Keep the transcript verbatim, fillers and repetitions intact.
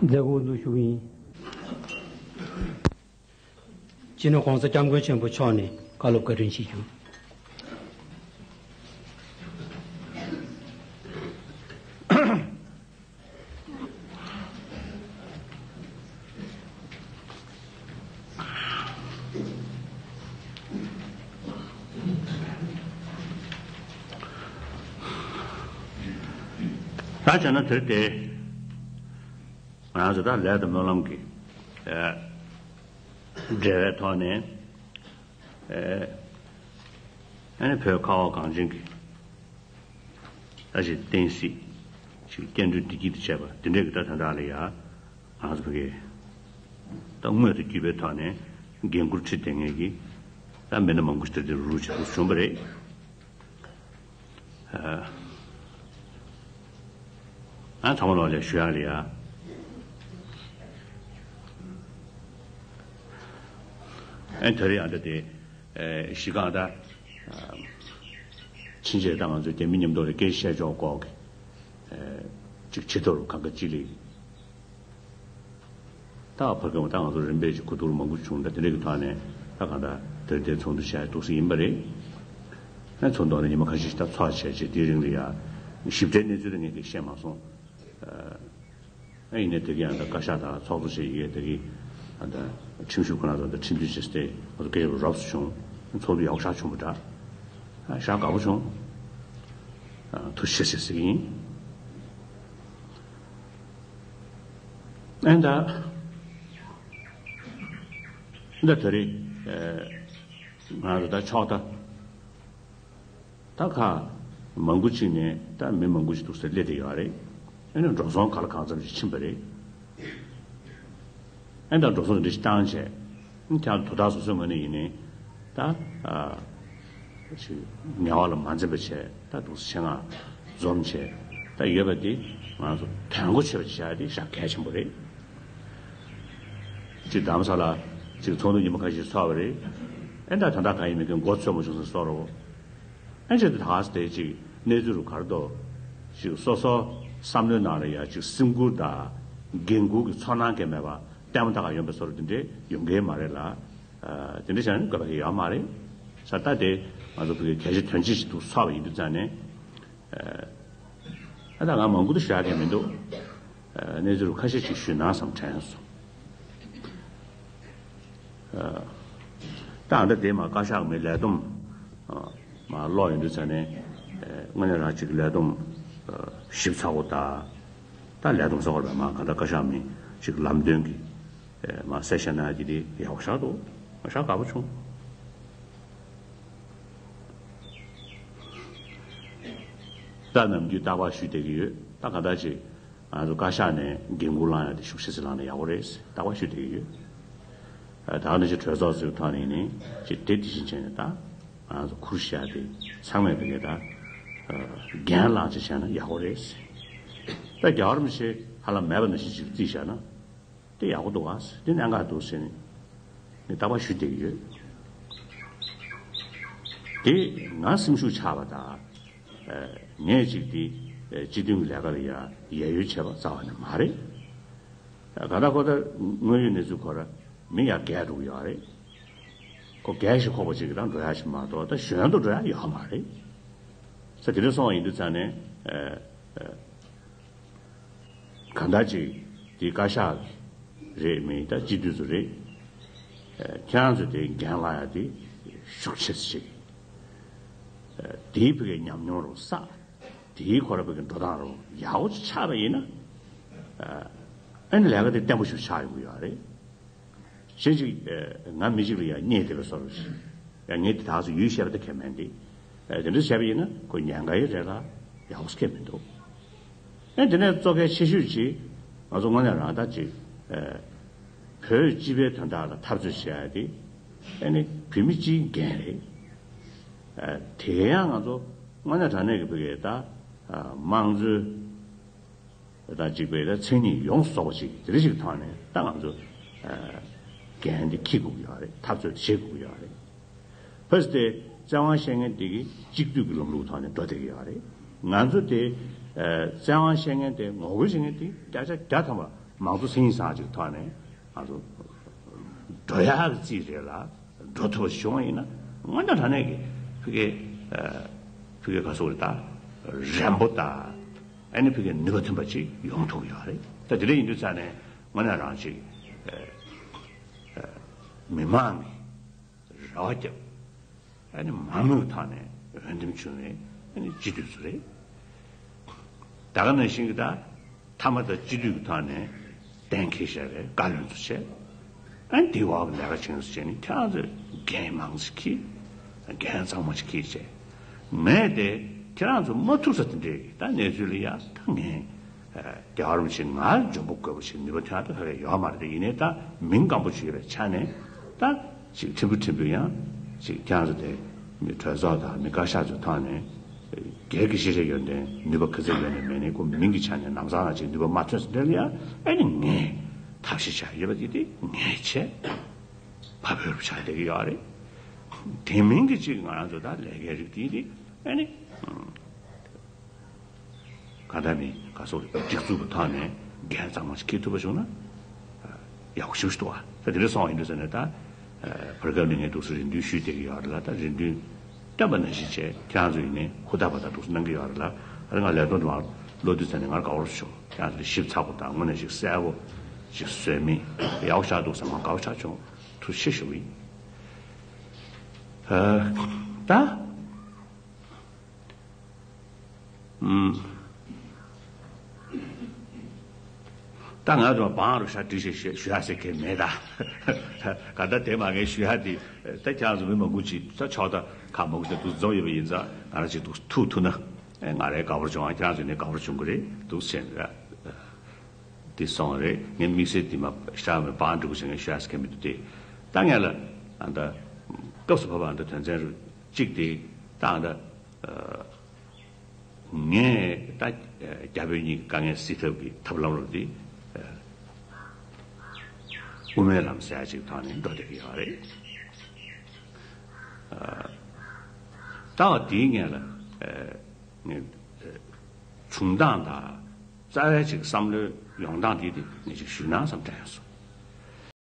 མཛད་སྒོ་འཛུགས་ཞུ་གི་ཡིན། སྤྱི་ནོར་༸གོང་ས་༸སྐྱབས་མགོན་ཆེན་པོ་མཆོག་ནས་བཀའ་སློབ་བཀའ་དྲིན་ཆེ་ཞུ། ད་བྱས་ན་དེར་དེ། ང་རང་ཚོ་ད་ལས་དང་སྨོན་ལམ་གྱི་ཨ་འབྲེལ་བའི་ཐོག་ནས། ཨ་ནི་བོད་ཁ་བ་གངས་ཅན་གྱི་ད་ཅིག་བསྟན་སྲིད་ཅིག་བསྐྱར་དུ་བདེ་སྐྱིད་དུ་བྱས་པ་འདི་འདྲའི་གི་ད་དོན་དག་ལ་ཡ། ང་ཚོ་བོད་ཀྱི་ད་དངོས་དང་བརྒྱུད་པའི་ཐོག་ནས་འགན་འཁུར་ཁྲིད་བསྡད་མཁན་གྱི་ད་མི་སྣ་མང་པོ་ཞིག་ད་དེ་རུ་ཅིག་འདུག་བྱུང་བ་རེད། ཨ་ཚང་མ་ལོག་ལས་ཞུ་ཡག་ལ་ཡ། ཨ་ད་རེས་ཨ་ད་དེ་གཞི་རྐང་ད་ཕྱིན་ཆད་ད་ང་ཚོ་རྒྱ་མི་མཉམ་དུ་ལ་སྐད་བཤད་ཕྱོགས་སྐོར་གྱི་ཅིག་ཕྱི་དོར་གང་ག་ཅི་ལས། ད་ཕར་སྐྱོང་ད་ང་ཚོ་རིམ་པས་ཅིག་གོ་བསྡུར་མང་པོ་བྱུང་ད་དེ་འདྲ་གི་ཐོག་ནས་ད་གང་ལྟར་དེར་དེ་ཚོགས་འདུ་བྱས་འདུག་སེ་ཡིན་པ་རེད། ཨ་ཚོགས་འདུ་ནས་ཉི་མ་ཁ་ཤས་ཤིག་ད་ཚོགས་བྱས་བྱས་དེའི་རིང་ལ་ཡ་ཞིབ་ཕྲའི་གནས་ཚུལ་དེ་ངས་ཀྱིས་ཤེས་མ་སོང་། ཨ་ཡིན་ནའི་དེ་གི་ཡང་ད་བཀའ་ཤག་དང་ཚོགས་གཙོ་བྱས་ཡི་གེ་དེ་གི་ཨ་ད་ཁྲིམས་ཞིབ་ཁོ་ན་ཚོ་ད་ཁྲིམས་མཐུན་བྱས་ཏེ་ང་ཚོ་སྐད་ཆ་རོབ་ཙམ་བྱུང་། ཚོགས་འདུ་ཡག་པོ་ཞེ་དྲག་བྱུང་བ་འདྲ། ཨ་ཞེ་དྲག་དགའ་པོ་བྱུང་། ཨ་ཐུགས་རྗེ་ཆེ་ཟེར་གྱི་ཡིན། ཨེ་ད། ད་དེ་རིང་ཨེ་ང་རང་ད་ཕྱོགས་ད། ད་ཁག་མང་པོ་ཅིག་ནས་ད་མི་མང་པོ་ཞིག་འདུག་སེ་སླེབས་བསྡད་ཡོད་རེད། ཨེ་ནི་འགྲོ་སོང་ག་ལ་གང་འཚམ་ཞིག་ཕྱིན་པ་རེད། ཨེ་ད་འགྲོ་སོང་འདི་འདྲ་ཞིག་བཏང་བྱས། ཨེ་ཁྱེད་དོ་བདག་སོ་སོའི་ངོས་ནས་ཡིན་ནའི་ད་ཨ་ཅིག་ངལ་བ་ལ་མ་འཛེམས་པ་བྱས་ད་འདུག་སེ་ཆེད་མངགས་འཛོམས་བྱས་ད་ཡོད་པ་འདི་ང་ཚོ་དོན་གོ་ཆོད་པ་ཅིག་བྱ་ཡ་འདི་ཞེ་དྲག་གལ་ཆེན་པོ་རེད། ཅིག་རྡ་རམ་ས་ལ་ཅིག་ཚོགས་འདུ་ཉི་མ་ཁ་ཤས་ཚོགས་པ་རེད། ཨེ་ད་དོན་དག་གང་ཡིན་མིན་གྱི་མགོ་ཚོས་མ་བྱུང་ཟེར་བཟོ་འདྲ་བོ། ཨེ་ཅིག་ད་ག་ས་དེ་ཅིག་གནས་ཚུལ་རུ་ག་རེ་འདུག་ཅིག་སོ་སོ་བསམ་བློའི་ནང་ལ་ཡ་ཅིག་སེམས་ཁུར་དང་འགན་འཁུར་གྱི་ཚོར་སྣང་གང་མེད་པ་ལྟད་མོ་ལྟ་ག་ཡོང་པའི་བཟོ་འདྲ་དེ་འདྲས་ཡོང་གི་མ་རེད་ལ། ཨ་དེ་འདྲས་བྱས་ན་དགོས་པ་ཡོད་མ་རེད། ས་ད་དེ་ང་ཚོ་བོད་ཀྱི་གལ་ཆེ་དོན་ཆེ་ཞིག་ཏུ་ཚོགས་པ་ཡིན་དུས་ཙང་ནས། ཨ་ད་ང་མང་པོ་ཞུ་ཡ་གང་མི་འདུག་ཨ་གནས་ཚུལ་ཁ་ཤས་ཤིག་ཞུས་ན་བསམ་དྲན་སོང་། ཨ་ད་ཨ་ད་དེ་མ་བཀའ་ཤག་མི་ལས་བསྡོམས་ཨ་མ་ཀློག་ཡོང་དུས་ཙང་ནས། ཨ་དངོས་གནས་རང་ཅིག་ལས་བསྡོམས་ཨ་ཞིབ་ཚགས་པོ་ད་ད་ལས་བསྡོམས་ཚགས་པོ་རེད་པ། མ་གང་ལྟར་བཀའ་ཤག་མི་ཅིག་ལམ་སྟོན་གྱི་ཨ་མ་གསལ་བཤད་གནང་ཡ་དེ་དེ་ཡག་པོ་ཞེ་དྲག་འདུག་ང་ཞེ་དྲག་དགའ་པོ་བྱུང་། ད་ནམ་རྒྱུན་རྟག་པར་ཞུ་བསྡད་ཀྱི་ཡོད། ད་གང་ལྟར་ཅིག་ང་ཚོ་བཀའ་ཤག་ནས་འགན་འཁུར་བླང་ཡ་དེ་ཤུགས་ཆེ་ཙམ་བླངས་ན་ཡག་པོ་རེད་ཟེར་རྟག་པར་ཞུ་བསྡད་ཀྱི་ཡོད། ཨ་ད་ག་ནང་བཞིན་གྲོས་ཚོགས་ཚོའི་ཐོག་ནས་ནི་ཅིག་དེ་དེ་བཞིན་བྱས་ནས་ད་ང་ཚོ་ཁུར་བཞག་དེ་ཚང་མས་བི་གེ་ད་འགན་བླངས་ཅིག་བྱས་ན་ཡག་པོ་རེད་ཟེར། ད་རྒྱལ་བ་རིན་པོ་ཆེ་ཧ་ལམ་མེད་པ་ནང་བཞིན་ཅིག་རྩིས་བཞག་ན། དེ་ཡག་པོ་འདུག་ཨ། དེ་གནད་འགག་འདུག་ཟེར་ནས་ངས་རྟག་པར་ཞུ་བསྡད་ཀྱི་ཡོད། དེ་ང་སེམས་ཤུགས་ཆག་པ་དང་། ངས་ཅིག་དེ་སྤྱི་མཐུན་གྱི་ལས་ཀ་ལ་ཡ་ཡ་ཡོད་བྱས་པ་རྩ་བ་ནས་མ་རེད། ག་ད་ཁོ་ད་དངོས་ཡོད་གནས་ཚུལ་ཁོ་ར་མི་ཡ་རྒས་འགྲོ་གི་ཡོད་རེད། ཁོ་རྒས་ཤིང་འཁོགས་པ་ཅིག་གི་ད་འགྲོ་ཡ་ཞིག་མ་གཏོགས་ད་གཞོན་དུ་འགྲོ་ཡ་ཡོད་མ་རེད། ས་དེ་འདྲ་སོང་བ་ཡིན་དུས་ཙང་ནས། གང་ལྟར་ཅིག་དེ་བཀའ་ཤག་རེད་མིན་ད་སྤྱི་འཐུས་ཚོ་རེད། ཁྱེད་རང་ཚོས་དེ་འགན་བླང་ཡ་དེ་ཤུགས་ཆེ་ཙམ་ཅིག་དེའི་བུ་གའི་ཉམས་མྱོང་རུ་བསགས། དེའི་ཁོ་ར་བུ་གའི་འགྲོ་སྟངས་རུ་ཡག་པོ་ཅིག་ཆགས་པ་ཡིན་ན། ཨ་ནི་ལས་ཀ་དེ་བརྟན་པོ་ཞིག་ཆགས་ཡོང་གི་ཡོད་རེད། གཞན་ཞིག་ང་མི་གཅིག་ལ་ཡང་བརྙས་བསྡད་པའི་བཟོ་འདྲ་ཞིག་ཡང་ངས་དེ་དག་ཚོ་ཡུལ་བཤད་པ་དེ་གལ་མེད་འདི། དེ་འདྲ་བྱས་པ་ཡིན་ན་ཁོ་ཉེན་ཁ་ཡི་རེད་ལ་ཡག་པོ་སྐད་མི་འདུག་ཨེ་དེ་ནས་གཙོ་གལ་ཆེ་ཤོས་ཅིག་ང་ཚོ་དངོས་གནས་རང་ད་ཅིག་བོད་སྤྱི་པའི་དོན་དག་ལ་འཐབ་རྩོད་བྱེད་ཡ་དེ་ཨེ་ནི་བོད་མི་སྤྱིའི་འགན་རེད། དེ་ཡང་ང་ཚོ་དངོས་གནས་དྲང་གནས་ཀྱི་བོད་ཀྱི་ད་དམངས་གཙོའི་དང་གཅིག་པའི་མཚན་ཉིད་ཡོངས་སུ་རྫོགས་པ་ཅིག་དེ་འདྲ་ཞིག་ཐོག་ནས་ད་ང་ཚོ་འགན་འདི་འཁྱེར་དགོས་ཀྱི་ཡོད་རེད། འཐབ་རྩོད་བྱེད་དགོས་ཀྱི་ཡོད་རེད། ཕ་སི་དེ་བཙན་དབང་བཤད་མཁན་དེ་གི་གཅིག་སྡུད་ཀྱི་ལམ་ལུགས་ཐོག་ནས་འགྲོ་བསྡད་ཀྱི་ཡོད་རེད། ང་ཚོ་དེ་བཙན་དབང་བཤད་མཁན་དེ་ངོ་རྒོལ་བྱེད་མཁན་དེ་བརྒྱ་ཆ་བརྒྱ་ཐམ་པ་ མང་གཙོ་མཚན་ཉིད་ཚང་ཅིག་ཐོག་ནས་ང་ཚོ་འགྲོ་ཡག་གི་རྩིས་རེད་ལ། འགྲོ་ཐུབ་པ་བྱུང་བ་ཡིན་ན་དངོས་གནས་དྲང་གནས་ཀྱི་ཕ་གི་ཨ་ཕ་གི་ག་སོགས་རེད། ད་རན་པོ་དང་ཨ་ནི་ཕ་གི་ནུས་པ་ཐོན་པ་ཅིག་ཡོང་ཐུབ་ཀྱི་ཡོད་རེད། ད་དེ་འདྲ་ཡིན་དུས་ཙང་ནས་དངོས་གནས་རང་ཅིག་ཨ་ཨ་མི་མང་གི་རེ་བ་བརྒྱབ། ཨ་ནི་མང་མོས་ཐོག་ནས་འོས་འདེམས་བྱུང་བའི་ཨ་ནི་སྤྱི་འཐུས་ཚོ་རེད། ད་ག་ནང་བཞིན་གྱི་ད་མཐའ་མ་ད་སྤྱི་འཐུས་ཀྱི་ཐོག་ནས་གཏན་འཁེལ་བཞག་པའི་བཀའ་བློན་ཚོ་བྱས། ཨ་ནི་དེའི་འོག་གི་ལས་ཀ་བྱེད་མཁན་ཚོ་བྱས་ནས་ཁྱེད་རང་ཚོས་འགན་མང་ཙམ་འཁྱེར། འགན་གཙང་མ་ཞིག་འཁྱེར་བྱས། ངས་དེ་ཁྱེད་རང་ཚོ་མ་ཐུག་ས་དེ་འདྲའི་ད་གནས་ཚུལ་ལ་ཡ་ད་ངས། རྒྱལ་བ་རིན་པོ་ཆེ་ང་འཇོན་པོ་རྒོད་པོ་ཞིག་ནུས་པ་ཐོན་ཡག་ད་ག་གེ་ཡོད་མ་རེད། དེ་ཡིན་ནའི་ད་མིང་སྐམ་པོ་ཞིག་ཡོད་པའི་ཆ་ནས་ད་ཅིག་ཕྲན་བུ་ཕྲན་བུ་ཡང་ཅིག་ཁྱེད་རང་ཚོ་དེ་མི་གྲོས་ཚོགས་དང་མི་བཀའ་ཤག་ཚོའི་ཐོག་ནས་སྒེར་གྱི་ཤེས་བྱ་ཡོན་ཏན་ནུས་པ་ག་ཚོད་ཡོད་ནས་མེད་ནས་ཁོ་མིང་གི་ཆ་ནས་ལམ་སང་ལ་ཅིག་ནུས་པ་མ་ཐོན་ས་དེ་ལ་ཡང་ཨ་ནི་ངས་ཐབས་ཤེས་བྱ་ཡོད་པ་དེ་དེ་ངས་བྱས་ཕ་བོད་རུ་ཆགས་བསྡད་ཀྱི་ཡོད་རེད། དེ་མིན་གྱི་ཅིག་ང་རང་ཚོ་ད་ལས་ཀའི་རིགས་དེ་དེ་ཨ་ནི། གང་ལྟར་མིན་ག་སོགས་སྒྲིག་འཛུགས་ཀྱི་ཐོག་ནས་འགན་གཙང་མ་ཞིག་འཁྱེར་ཐུབ་པ་བྱུང་ན་ཡག་པོ་ཞེ་པོ་ཞིག་འདུག་བ། ད་དེ་འདྲ་སོང་བ་ཡིན་དུས་ཟེར་ནས་ད་བར་སྐབས་ནས་ངས་འདུག་སེ་རེ་འདུན་ཞུས་བསྡད་ཀྱི་ཡོད་རེད་ལ། ད་རེ་འདུན་བཏོན་པ་ནང་བཞིན་བྱས་ཁྱེད་རང་ཚོ་ཡིན་ནའི་ཧུར་ཐག་པ་དང་འདུག་སེ་གནང་གི་ཡོད་རེད་ལ། ཨ་རེ་ང་ལས་དོན་དུ་མར་བློ་དུས་ཚ་ནས་ངར་དགའ་བོར་བྱུང་། ཁྱེད་རང་ཚོ་ཞིབ་ཚགས་པོ་དང་དངོས་གནས་ཞིག་གསལ་པོ་ཞིག་བཟོས་མིན་ཡག་པོ་ཆགས་འདུག་བསམ་ང་དགའ་བོ་ཆགས་བྱུང་། ཐུགས་རྗེ་ཆེ་ཞུ་གི་ཡིན། ད། ཨུམ། ད་ང་ཚོ་བང་རུ་ཤ་དྲི་ཞེས་ཞུ་ཡ་ཟེར་མཁན་མེད་ད། ག་ད་དེ་མ་ངས་ཞུ་ཡ་དེ་ད་ཁྱེད་རང་ཚོ་མི་མང་པོ་ཅིག་ད་ཆོག་ད་ཁ་མང་པོ་ཅིག་འདུག་འཛོམས་ཡོད་པ་ཡིན་ཙང་ང་རང་ཅིག་འདུག་ཐུག་ཐུག་ན་ང་རའི་དགའ་བོར་བྱུང་ང་ཁྱེད་རང་ཚོ་ནས་དགའ་བོར་བྱུང་གི་རེད་འདུག་ཟེར་ནས་དེ་སོང་རེད། ངས་དམིགས་བསལ་དེ་མ་ཤ་མི་བང་འགྲོ་གི་ཟེར་ངས་ཞུ་ཡ་ཟེར་མཁན་མི་འདུག་སྟེ། ད་ངས་ལ་ཨ་ད་སྐབས་སུ་བབ་པ་ཨ་ད་དོན་ཚན་རུ་གཅིག་དེ་ད་ཨ་ད། ངས་ད་རྒྱ་བོད་གཉིས་ཀྱི་དཀའ་ངལ་སེལ་ཐབས་ཀྱི་ཐབས་ལམ་རུ་འདི་དབུ་མའི་ལམ་ཟེར་ཡ་ཅིག་ཐོག་ནས་འགྲོ་བསྡད་ཀྱི་ཡོད་རེད། ད་བ་དེའི་ངས་ལ་ངས་བྱུང་སྟངས་དང་རྩ་བའི་ཅིག་བསམ་བློའི་ཡོང་སྟངས་དེ་དེ་ངས་ཅིག་ཞུས་ན་བསམ་དྲན་སོང་།